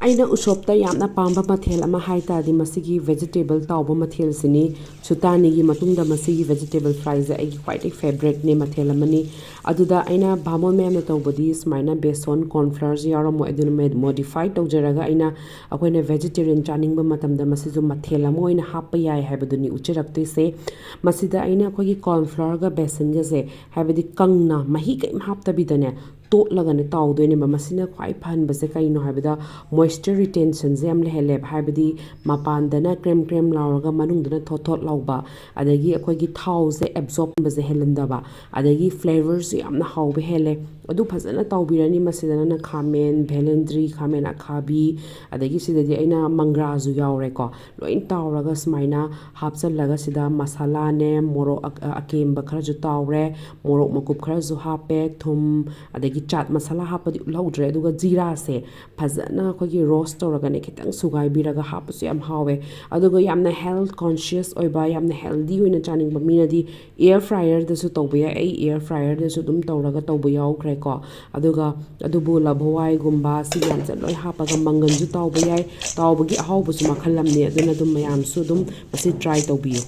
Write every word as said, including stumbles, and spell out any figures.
ꯑꯩꯅ ꯎꯁꯣꯞꯇ ꯌꯥꯝꯅ ꯄꯥꯝꯕ ꯃꯊꯦꯜ ꯑꯃ ꯍꯥꯏ ꯇꯥꯔꯗꯤ ꯃꯁꯤꯒꯤ vegetable ꯇꯥꯎꯕ ꯃꯊꯦꯜꯁꯤꯅꯤ꯫ ꯁꯨꯇꯥꯅꯤꯒꯤ ꯃꯇꯨꯡꯗ ꯃꯁꯤꯒꯤ vegetable fryꯁꯦ ꯑꯩꯒꯤ ꯈ꯭ꯋꯥꯏꯗꯒꯤ favouriteꯅꯦ, ꯃꯊꯦꯜ ꯑꯃꯅꯤ꯫ ꯑꯗꯨꯗ ꯑꯩꯅ ꯕꯥꯃꯣꯟ ꯃꯌꯥꯝꯅ ꯇꯧꯕꯗꯤ ꯁꯨꯃꯥꯏꯅ ꯕꯦꯁꯣꯟ, corn flourꯁꯦ ꯌꯥꯎꯔꯝꯃꯣꯏ, ꯑꯗꯨꯅ modify ꯇꯧꯖꯔꯒ ꯑꯩꯅ, ꯑꯩꯈꯣꯏꯅ vegetarian ꯆꯥꯅꯤꯡꯕ ꯃꯇꯝꯗ ꯃꯁꯤꯁꯨ ꯃꯊꯦꯜ ꯑꯃ ꯑꯣꯏꯅ ꯍꯥꯞꯄ ꯌꯥꯏ ꯍꯥꯏꯕꯗꯨꯅꯤ ꯎꯠꯆꯔꯛꯇꯣꯏꯁꯦ꯫ ꯃꯁꯤꯗ ꯑꯩꯅ ꯑꯩꯈꯣꯏꯒꯤ corn flourꯒ ꯕꯦꯁꯟꯒꯁꯦ, ꯍꯥꯏꯕꯗꯤ ꯀꯪꯅ ꯃꯍꯤ ꯀꯔꯤꯝ ꯍꯥꯞꯇꯕꯤꯗꯅꯦ, ꯇꯣꯠꯂꯒꯅꯦ ꯇꯥꯎꯗꯣꯏꯅꯦꯕ꯫ ꯃꯁꯤꯅ ꯈ꯭ꯋꯥꯏ ꯐꯍꯟꯕꯁꯦ ꯀꯩꯅꯣ ꯍꯥꯏꯕꯗ, moisture retentionꯁꯦ ꯌꯥꯝ ꯂꯩꯍꯜꯂꯦꯕ꯫ ꯍꯥꯏꯕꯗꯤ ꯃꯄꯥꯟꯗꯅ ꯀ꯭ꯔꯦꯝ ꯀ꯭ꯔꯦꯝ ꯂꯥꯎꯔꯒ ꯃꯅꯨꯡꯗꯅ ꯊꯣꯠ ꯊꯣꯠ ꯂꯥꯎꯕ, ꯑꯗꯒꯤ ꯑꯩꯈꯣꯏꯒꯤ ꯊꯥꯎꯁꯦ absorb ꯇꯧꯕꯁꯦ ꯍꯦꯜꯍꯟꯗꯕ, ꯑꯗꯒꯤ flavourꯁꯨ ꯌꯥꯝꯅ ꯍꯥꯎꯕ ꯍꯦꯜꯂꯦ꯫ ꯑꯗꯨ ꯐꯖꯅ ꯇꯥꯎꯕꯤꯔꯅꯤ꯫ ꯃꯁꯤꯗ ꯅꯪꯅ ꯈꯥꯃꯦꯟ, ꯚꯦꯂꯦꯟꯗ꯭ꯔꯤ, ꯈꯥꯃꯦꯟ ꯑꯈꯥꯕꯤ, ꯑꯗꯒꯤ ꯁꯤꯗꯗꯤ ꯑꯩꯅ ꯃꯪꯒ꯭ꯔꯥꯁꯨ ꯌꯥꯎꯔꯦꯀꯣ꯫ ꯂꯣꯏ ꯇꯥꯎꯔꯒ ꯁꯨꯃꯥꯏꯅ ꯍꯥꯞꯆꯜꯂꯒ ꯁꯤꯗ ꯃꯁꯥꯂꯥꯅꯦ, ꯃꯣꯔꯣꯛ ꯑ-, ꯑꯀꯦꯝꯕ ꯈꯔꯁꯨ ꯇꯥꯎꯔꯦ, ꯃꯣꯔꯣꯛ ꯃꯀꯨꯞ ꯈꯔꯁꯨ ꯍꯥꯞꯄꯦ, ꯊꯨꯝ, ꯑꯗꯒꯤ ꯆꯥꯠ ꯃꯁꯥꯂꯥ ꯍꯥꯞꯄꯗꯤ ꯎꯠꯍꯧꯗ꯭ꯔꯦ꯫ ꯑꯗꯨꯒ ꯖꯤꯔꯥꯁꯦ ꯐꯖꯅ ꯑꯩꯈꯣꯏꯒꯤ roast ꯇꯧꯔꯒꯅꯦ ꯈꯤꯇꯪ ꯁꯨꯒꯥꯏꯕꯤꯔꯒ ꯍꯥꯞꯄꯁꯨ ꯌꯥꯝ ꯍꯥꯎꯋꯦ꯫ ꯑꯗꯨꯒ ꯌꯥꯝꯅ health conscious ꯑꯣꯏꯕ, ꯌꯥꯝꯅ healthy ꯑꯣꯏꯅ ꯆꯥꯅꯤꯡꯕ ꯃꯤꯅꯗꯤ air fryerꯗꯁꯨ ꯇꯧꯕ ꯌꯥꯏ꯫ ꯑꯩ air fryerꯗꯁꯨ ꯑꯗꯨꯝ ꯇꯧꯔꯒ ꯇꯧꯕ ꯌꯥꯎꯈ꯭ꯔꯦꯀꯣ꯫ ꯑꯗꯨꯒ ꯑꯗꯨꯕꯨ ꯂꯐꯣꯏꯒꯨꯝꯕ ꯁꯤ ꯃꯌꯥꯝꯁꯦ ꯂꯣꯏ ꯍꯥꯞꯄꯒ ꯃꯪꯒꯟꯁꯨ ꯇꯥꯎꯕ ꯌꯥꯏ꯫ ꯇꯥꯎꯕꯒꯤ ꯑꯍꯥꯎꯕꯁꯨ ꯃꯈꯜ ꯑꯃꯅꯤ꯫ ꯑꯗꯨꯅ ꯑꯗꯨꯝ ꯃꯌꯥꯝꯁꯨ ꯑꯗꯨꯝ ꯃꯁꯤ try ꯇꯧꯕꯤꯌꯨ꯫